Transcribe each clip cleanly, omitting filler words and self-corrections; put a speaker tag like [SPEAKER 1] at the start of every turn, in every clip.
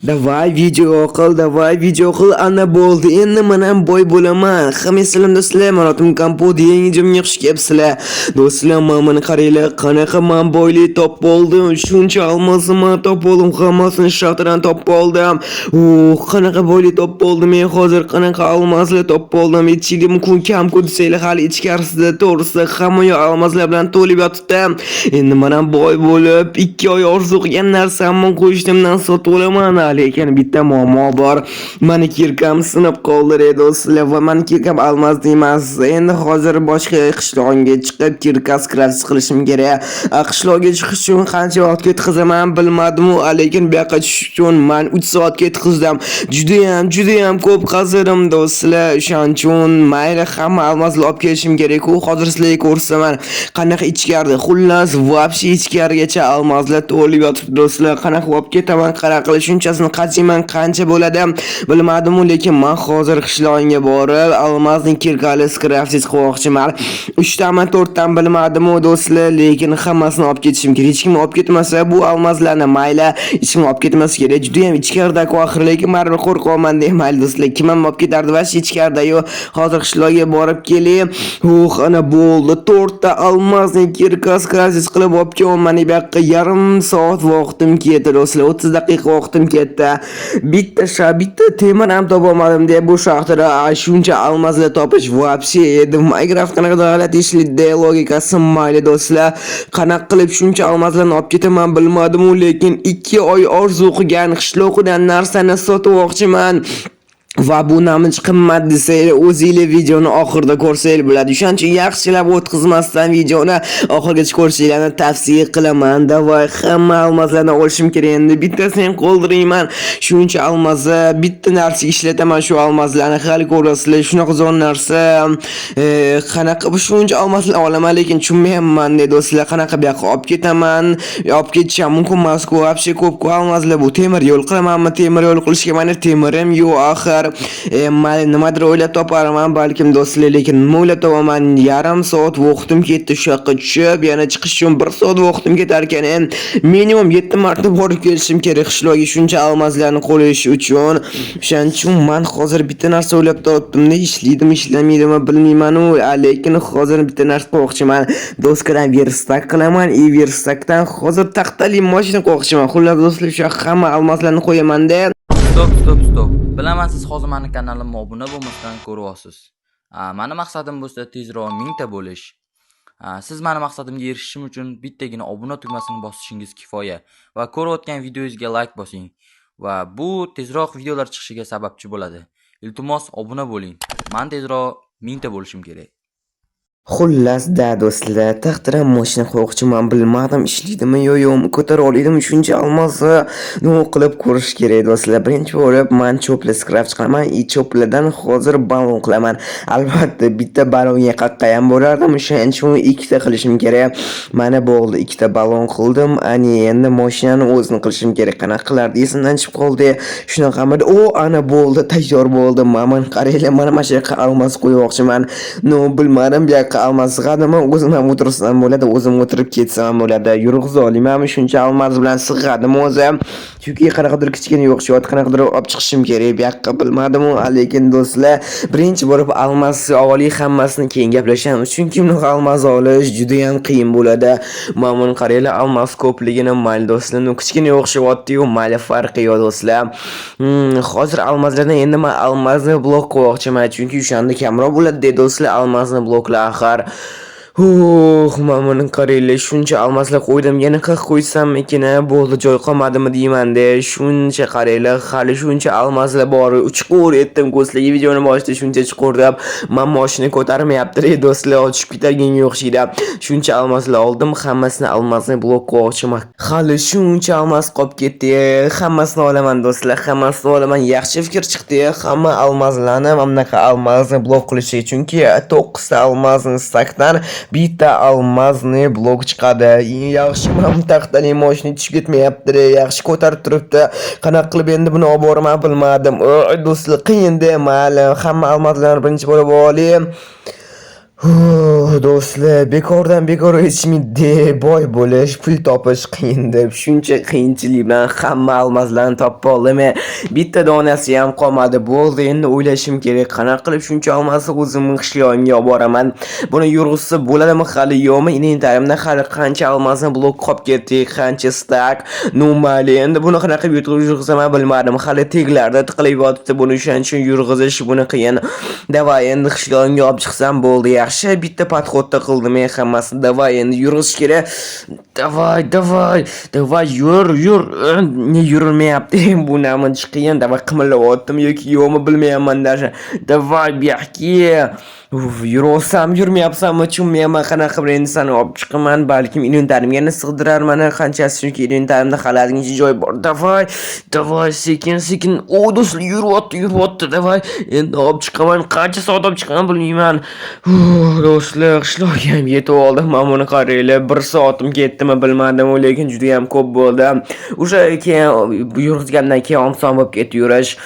[SPEAKER 1] Давай video qil, давай video qil, ana bo'ldi. Endi men ham boy bo'laman. Hamma salom, do'stlar, Marotim Kompot yangi videomga xush kelibsizlar. Do'stlar, mana buni qaranglar, qanaqa men boylik topib oldim. Shuncha olmosni men topib oldim, hammasini shaxtadan topib oldim. Uh, qanaqa boylik topib oldim men hozir, qanaqa olmoslar topib oldim. Aytishlik mumkin kam-ku desanglar, hali ichkarisida, to'g'risi, hamma yoq olmoslar bilan to'lib yotibdi. Endi men ham boy bo'lib, 2 oy orzu qilgan narsamni qo'shimdan sotib olaman. Lekin bitta muammo bor. Mani кирка m sinib qoldi, do'stlar, va mani кирка m алмаз emas. Endi hozir boshqa qishlog'imga chiqib кирка скрафт qilishim kerak. Qishloqga chiqish uchun qancha vaqt ketkazaman, bilmadim-u, lekin bu yoqqa tushish uchun man 3 soat ketkazdim. Judayam, judayam ko'p qazirdim, do'stlar. O'shaning uchun mayli, hamma алмаз ni olib kelishim kerak-ku. Hozir sizlarga ko'rsataman qanaqa ichkarida. Xullas, вообще ichkarigacha алмаз lar to'lib yotibdi, do'stlar. Qanaqa olib ketaman, qanaqa qilib shunchasini qaziyman, qancha bo'ladi, bilmadim-u, lekin man hozir qishlog'imga borib алмазный кирка li скрафтить qilmoqchiman. Uchtami, to'rttami, bilmadim-u, do'stlar, lekin hammasini olib ketishim kerak. Hech kim olib ketmasa bu алмаз larni, mayli, hech kim olib ketmasa kerak. Judayam ichkarida-ku axir, lekin baribir qo'rqyapman, mayli, do'stlar, kim ham olib ketardi va ichkarida-yu. Hozir qishloqga borib kelay. Uh, ana bo'ldi. To'rtta алмазный кирка скрафтить qilib olib kelyapman bu yoqqa. Yarim soat vaqtim ketdi, do'stlar. 30 daqiqa vaqtim ketdi. Bitta temir ham topolmadim deb bu shaxtada shuncha алмаз lar topish вообще edi. Minecraft qanaqadir g'alati ishlaydi logikasi, mayli, do'stlar. Qanaqa qilib shuncha алмаз larni olib ketaman, bilmadim-u, lekin 2 oy orzu qilgan qishloqidan narsani sotib olmoqchiman. Va bu namich qimmat desanglar, o'zinglar videoni oxirida ko'rsanglar bo'ladi. O'shaning uchun yaxshilab o'tkazmasdan videoni oxirigacha ko'rishinglarni tavsiya qilaman. Давай, hamma алмаз larni olishim kerak endi. Bittasini ham qoldirmayman. Shuncha алмаз ni bitta narsa ishlataman, shu алмаз larni hali ko'rasizlar. Shunaqa zo'r narsa, qanaqa bu shuncha алмаз lar olaman, lekin tushunmayapman, do'stlar, qanaqa bu yoqqa olib ketaman. Olib ketishim mumkin emas-ku, вообще ko'p-ku алмаз lar bu. Temir yo'l qilamanmi? Temir yo'l qilishga mani temirim yo'q axir. Mayli, nimadir o'ylab toparman balkim, do'stlar, lekin nima o'ylab topaman? Yarim soat vaqtim ketdi shu yoqqa tushib, yana chiqish uchun 1 soat vaqtim ketar ekan. Minimum 7 marta borib kelishim kerak qishloqga shuncha алмаз larni qo'yish uchun. O'shaning uchun man hozir bitta narsa o'ylab topdim-da, ishlaydimi, ishlamaydimi, bilmayman-u, lekin hozir bitta narsa qilmoqchiman. Doskadan верстак qilaman и верстак dan hozir taxtali mashina qilmoqchiman. Xullas, do'stlar, shu yoqqa hamma алмаз larni qo'yaman-da.
[SPEAKER 2] Стоп, стоп, стоп. Bilaman, siz hozir mani kanalimga obuna bo'lmasdan ko'ryapsiz. Mani maqsadim bo'lsa tezroq 1000 ta bo'lish. Siz mani maqsadimga erishishim uchun bittagina obuna tugmasini bosishingiz kifoya va ko'rayotgan videongizga like bosing va bu tezroq videolar chiqishiga sababchi bo'ladi. Iltimos, obuna bo'ling. Man tezroq 1000 ta bo'lishim kerak.
[SPEAKER 1] Xullas-da, do'stlar, taxtadan mashina qo'ymoqchiman, bilmadim ishlaydimi yo yo'qmi, ko'tara olaydimi shuncha алмаз ni, nima qilib ko'rish kerak, do'stlar. Birinchi bo'lib man cho'pla скрафт qilaman и cho'pladan hozir balon qilaman. Albatta, bitta balonga qaqqayam bo'lardim, o'shaning uchun ikkita qilishim kerak. Mana bo'ldi, ikkita balon qildim. Ani endi mashinani o'zini qilishim kerak. Qanaqa qilardi, esimdan chiqib qoldi. Shunaqamidi? O, ana bo'ldi, tayyor bo'ldi. Mana qaranglar, mana shu yoqqa алмаз qo'ymoqchiman. Но, bilmadim, bu yoqqa алмаз sig'adimi, o'zim ham o'tirsam bo'ladi, o'zim o'tirib ketsam ham bo'ladi. Yurg'iza olmaymanmi shuncha алмаз bilan, sig'adimi o'zi? Chunki qanaqadir kichkina o'xshayapti, qanaqadir olib chiqishim kerak bu yoqqa, bilmadim-u, lekin do'stlar, birinchi bo'lib алмаз olay hammasini, keyin gaplashamiz. Chunki bunaqa алмаз olish judayam qiyin bo'ladi. Mana buni qaranglar, алмаз ko'pligini, mayli, do'stlar, ну, kichkina o'xshayapti-yu, mayli, farqi yo'q, do'stlar. Hozir алмаз lardan endi men алмаз ni blok qilmoqchiman, chunki o'shanda kamroq bo'ladi, do'stlar, алмаз ni bloklar axir. Uh, mana buni qaranglar, shuncha алмаз lar qo'ydim, yana 40 qo'ysammikin, bo'ldi, joy qolmadimi deyman-da. Shuncha qaranglar, hali shuncha алмаз lar bor. Chuqur etdim ko'zlarga videoni boshida shuncha chuqur deb. Man moshina ko'tarmayapti, do'stlar, tushib ketaganga o'xshaydi. Shuncha алмаз lar oldim, hammasini алмаз ni blok qilmoqchiman. Hali shuncha алмаз qolib ketdi. Hammasini olaman, do'stlar, hammasini olaman. Yaxshi fikr chiqdi. Hamma алмаз larni mana bunaqa алмаз ni blok qilishga, chunki 9 ta алмаз ni стак dan bitta алмазный blok chiqadi. Yaxshi, mana taxtali moshina tushib ketmayapti, yaxshi ko'tarib turibdi. Qanaqa qilib endi buni olib boraman, bilmadim. Oy, do'stlar, qiyinda, mayli, hamma алмаз larni birinchi bo'lib olay. Do'stlar, bekordan bekor aytishmaydi, boy bo'lish, pul topish qiyin deb. Shuncha qiyinchilik bilan hamma almazlarni topib oldim. Bitta donasi ham qolmadi. Bo'ldi, endi o'ylashim kerak, qanaqa qilib shuncha almazni o'zimning qishlog'imga olib boraman. Buni yurg'izsa bo'ladimi hali yo'qmi? Inventarimda hali qancha almazni blok qolib ketdi, qancha стак. Ну mayli, endi buni qanaqa qilib yurg'izaman bilmadim. Hali teglarda tiqilib yotibdi, buni o'shaning uchun yurg'izish buni qiyin. Давай, endi qishlog'imga olib chiqsam bo'ldi, yaxshi. Bitta подход da qildim men hammasini. Давай, endi yurg'izish kerak. Давай, давай, давай, yur, yur. Ne yurilmayapti? Bu namich qiyin. Давай, qimillayaptimi yoki yo'qmi bilmayapman даже. Давай, bu yoqqa. Uf, yurolsam, yurmayapsanmi, tushunmayapman. Qanaqa qilib endi seni olib chiqaman? Balkim inventarimga yana sig'dirarman qanchasi, chunki inventarimda hali ozgincha joy bor. Давай, давай, sekin, sekin. O, do'stlar, yuryapti, yuryapti. Давай, endi olib chiqaman. Qancha soat olib chiqaman bilmayman. Do'stlar, qishloqqa ham yetib oldim. Mana buni qaranglar, 1 soatim ketdimi bilmadim, lekin juda ham ko'p bo'ldi. O'sha keyin yurg'izgandan keyin oson bo'lib ketdi yurish.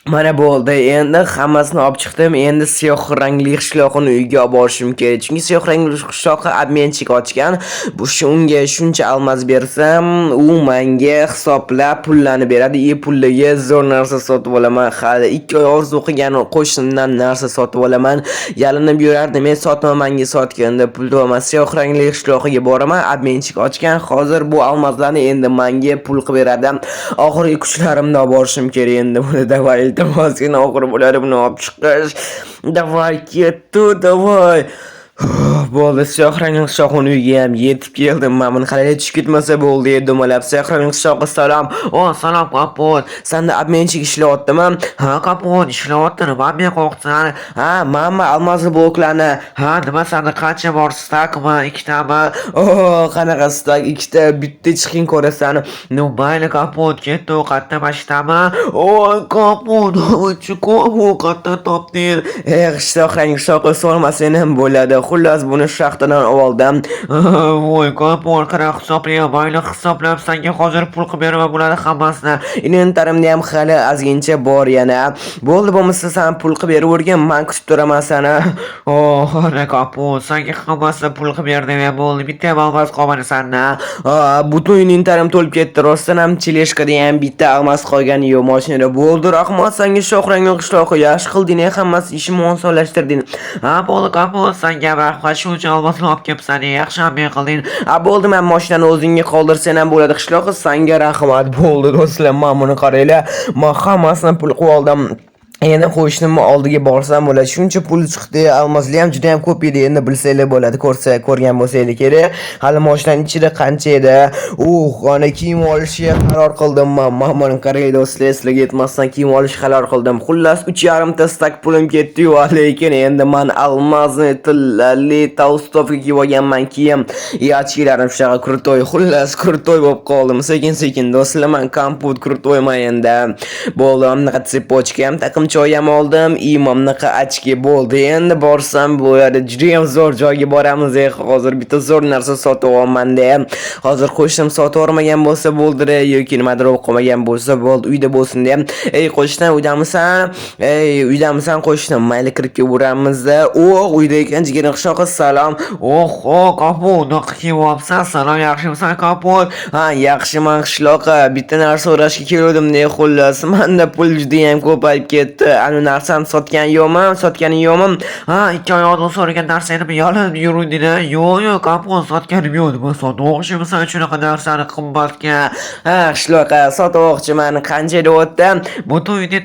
[SPEAKER 1] Mana bo'ldi. Endi hammasini olib chiqdim. Endi siyoh rangli qishloqini uyga olib borishim kerak. Chunki siyoh rangli qishloqqa обменщик ochgan. Bu unga shuncha almaz bersam, u menga hisoblab pullarni beradi. И pulliga zo'r narsa sotib olaman. Hali 2 oy orzu qilgan qo'shnimdan narsa sotib olaman. Yalinib yurardim, men sotma, menga sotgin deb pul topaman. Siyoh rangli qishloqiga boraman, обменщик ochgan. Hozir bu almazlarni endi menga pul qilib beradi. Oxirgi kuchlarimni olib borishim kerak endi buni. Давай, iltimosgina, og'ir bo'ladi buni olib chiqish. Давай, ketdi, давай. Bo'ldi, siyoh rangli qishloqning uyiga ham yetib keldim. Mana buni qalay tushib ketmasa bo'ldi, dumalab. Siyoh rangli qishloqqa salom.
[SPEAKER 3] O, salom, Kompot.
[SPEAKER 1] Sanda обменщик ishlayaptimi?
[SPEAKER 3] Ha, Kompot, ishlayapti. Nima men qo'rqsan?
[SPEAKER 1] Ha, mana almazli bloklarni.
[SPEAKER 3] Ha, nima, sanda qancha bor, стак mi, ikkitami?
[SPEAKER 1] Oh, qanaqa стак? Ikkita, bitta chiqing ko'rasan.
[SPEAKER 3] Ну, mayli, Kompot, ketdi, u qayerda mashinami? Voy, Kompot, bu qayerdan topding?
[SPEAKER 1] Eh, qishloq rangli qishloqqa so'ramasang ham bo'ladi. Xullas, buni shaxtadan oldim.
[SPEAKER 3] Voy, Kompot, qanaqa hisoblayman? Mayli, hisoblab senga hozir pul qilib beraman bularni hammasini.
[SPEAKER 1] Inventarimda ham hali ozgincha bor yana. Bo'ldi, bo'lmasa san pul qilib beravergin, man kutib turaman seni.
[SPEAKER 3] Oh, ana Kompot, senga hammasini pul qilib berdim, bo'ldi. Bitta ham almaz qolmadi sanda.
[SPEAKER 1] Ha, butun inventarim to'lib ketdi. Rostdan ham тележка da ham bitta almaz qolgani yo'q mashinada. Bo'ldi, rahmat senga, shoh rangli qishloqi. Yaxshi qilding, hammasi ishimni osonlashtirding.
[SPEAKER 3] Ha, bo'ldi, Kompot, senga rahmat, shuncha almasni olib kelibsan, yaxshi ham men qilding.
[SPEAKER 1] Ha, bo'ldi, men mashinani o'zingga qoldirsang ham bo'ladi, qishloqi, senga rahmat. Bo'ldi, do'stlar, mana buni qaranglar. Men hammasini pul qilib oldim. Endi qo'shnimni oldiga borsam bo'ladi. Shuncha pul chiqdi, almazli ham juda ham ko'p edi. Endi bilsanglar bo'ladi, ko'rsa ko'rgan bo'lsanglar kerak. Hali mashinaning ichida qancha edi? Ana kiyim olishga qaror qildim man. Mana buni qarang do'stlar, sizlarga aytmasdan kiyim olishga qaror qildim. Xullas, 3,5 ta стак pulim ketdi-yu, lekin endi man алмазный tillali толстовка kiyib olganman kiyim. И очки larim shunaqa крутой. Xullas, крутой bo'lib qoldim. Sekin-sekin do'stlar, man kompot крутой man endi. Bo'ldi, bunaqa цепочка ham taqimchoq ham oldim, и bunaqa очки bo'ldi. Endi borsam bo'ladi. Juda ham zo'r joyga boramiz. Hozir bitta zo'r narsa sotib olaman deya. Hozir qo'shnim sotib yubormagan bo'lsa bo'ldi yoki nimadir bo'lib qolmagan bo'lsa bo'ldi, uyda bo'lsin deya. Ey qo'shni, uydamisan? Ey, uydamisan qo'shnim? Mayli, kirib kelaveramiz. Oh, uyda ekan jigarim qishloqqa salom.
[SPEAKER 3] Oh, oh, Kompot, unaqa kiyib olibsan. Salom, yaxshimisan, Kompot?
[SPEAKER 1] Ha, yaxshiman qishloqqa. Bitta narsa so'rashga kelgandim ne, xullas. Menda pul juda ham ko'payib ketdi. Anu narsani sotgan yo'qmi? Sotganing yo'qmi?
[SPEAKER 3] Ha, 2 oy oldin so'ragan narsangni yalinib yuruvding. Yo'q, yo'q, Kompot, sotganim yo'q. Nima sotmoqchimisan shunaqa narsani qimmatga?
[SPEAKER 1] Ha, qishloqqa sotmoqchiman. Qancha deyapti?
[SPEAKER 3] Butun uyda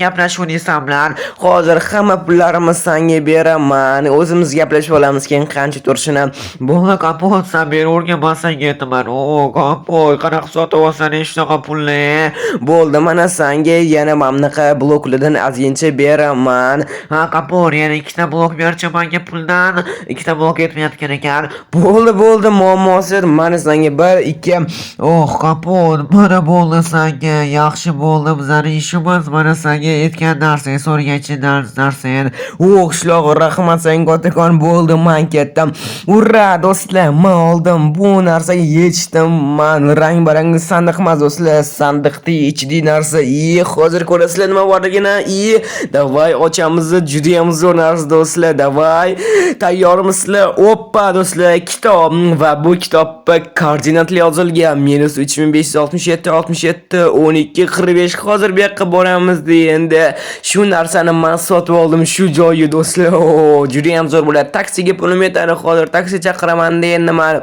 [SPEAKER 3] gaplashuvding bilan.
[SPEAKER 1] Hozir hamma pullarimni senga beraman. O'zimiz gaplashib olamiz keyin qancha turishini.
[SPEAKER 3] Bo'ldi, Kompot, san beravergin, man senga aytaman. O, Kompot, qanaqa sotib olsan shunaqa pulni?
[SPEAKER 1] Bo'ldi, mana senga yana mana bunaqa bloklardan ozgincha beraman.
[SPEAKER 3] Ha, Kompot, yana ikkita blok berchi menga puldan. Ikkita blok yetmayotgan ekan.
[SPEAKER 1] Bo'ldi, bo'ldi, muammosi yo'q. Mana senga 1, 2.
[SPEAKER 3] Oh, Kompot, mana bo'ldi senga. Yaxshi bo'ldi bizning ishimiz. Mana senga aytgan narsang, so'ragancha narsang.
[SPEAKER 1] Oh, qishloq, rahmat senga kattakon. Bo'ldi, man ketdim. Ura, do'stlar, man oldim. Bu narsaga yetishdim. Man rang-barang sandiq emas, do'stlar, sandiqning ichidagi narsa. I, hozir ko'rasizlar nima borligini. И давай ochamiz, juda ham zo'r narsa, do'stlar. Давай. Tayyormisizlar? Oppa, do'stlar, kitob va bu kitobda koordinatlar yozilgan. -3567 67 12 45. Hozir bu yoqqa boramiz endi. Shu narsani men sotib oldim shu joyi, do'stlar. O, juda ham zo'r bo'ladi. Taksiga pulim yetadi. Hozir taksi chaqiraman endi men.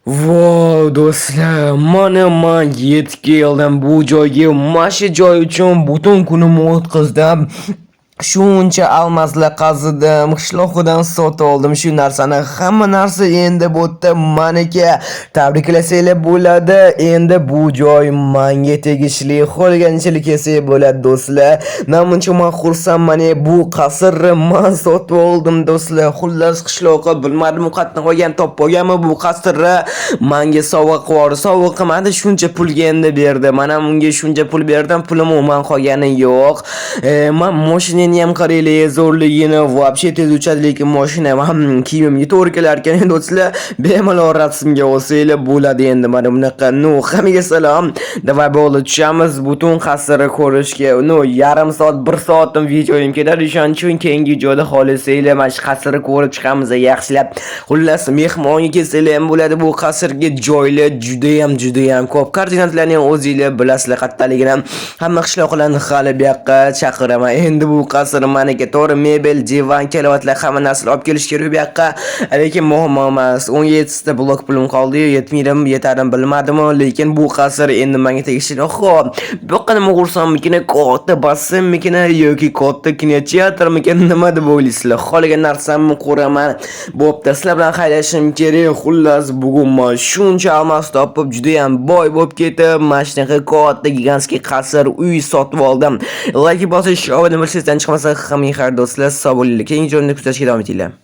[SPEAKER 1] Voy, do'stlar, mana man yetib keldim bu joyga. Mana shu joy uchun butun kunimni o'tkazdim. Shuncha алмаз lar qazidim, qishloqidan sotib oldim shu narsani. Hamma narsa endi bu yerda maniki. Tabriklasanglar bo'ladi. Endi bu joy manga tegishli. Xohlaganchalik kelsak bo'ladi, do'stlar. Namuncha man xursandman, bu qasrni man sotib oldim, do'stlar. Xullas, qishloqqa bilmadim qayerdan olgan, topib olganmi bu qasrni. Manga sovg'a qilib yubordi. Sovg'a qilmadi, shuncha pulga endi berdi. Man ham unga shuncha pul berdim, pulim umuman qolgani yo'q. Man mashinani ham qaranglar zo'rligini, вообще tez uchadi, lekin mashina ham kiyimimga to'g'ri kelar ekan, do'stlar. Bemalol rasmga olsanglar bo'ladi endi mana bunaqa. Ну, hammaga salom. Давай, bo'ldi, tushamiz butun qasrni ko'rishga. Ну, yarim soat, bir soatim videoyim ketadi. O'shaning uchun keyingi videoda xohlasanglar mana shu qasrni ko'rib chiqamiz yaxshilab. Xullas, mehmonga kelsanglar ham bo'ladi bu qasrga, joylar judayam judayam ko'p. Koordinatlarni ham o'zinglar bilasizlar qayerdaligini. Hamma qishloqlarni hali bu yoqqa chaqiraman. Endi bu qasr maniki. To'g'ri, mebel, divan, karavotlar, hamma narsani olib kelish kerak bu yoqqa. Lekin muammo emas. 17 ta blok pulim qoldi. Yetmaydimi, yetadimi bilmadim, lekin bu qasr endi menga tegishli. Xo'p, bu yoqqa nima qursammikin? Katta basseynmikin yoki katta kinoteatrmikin, nima deb o'ylaysizlar? Xohlagan narsamni quraman. Bo'pti, sizlar bilan xayrlashishim kerak. Xullas, bugun man shuncha алмаз topib, juda ham boy bo'lib ketib, mana shunaqa katta гигантский qasr, uy sotib oldim. Like bosish, obuna bo'lishdan chiqmasa, hammaga xayr, do'stlar, sog' bo'linglar. Keyingi joyda kuzatishga davom etinglar.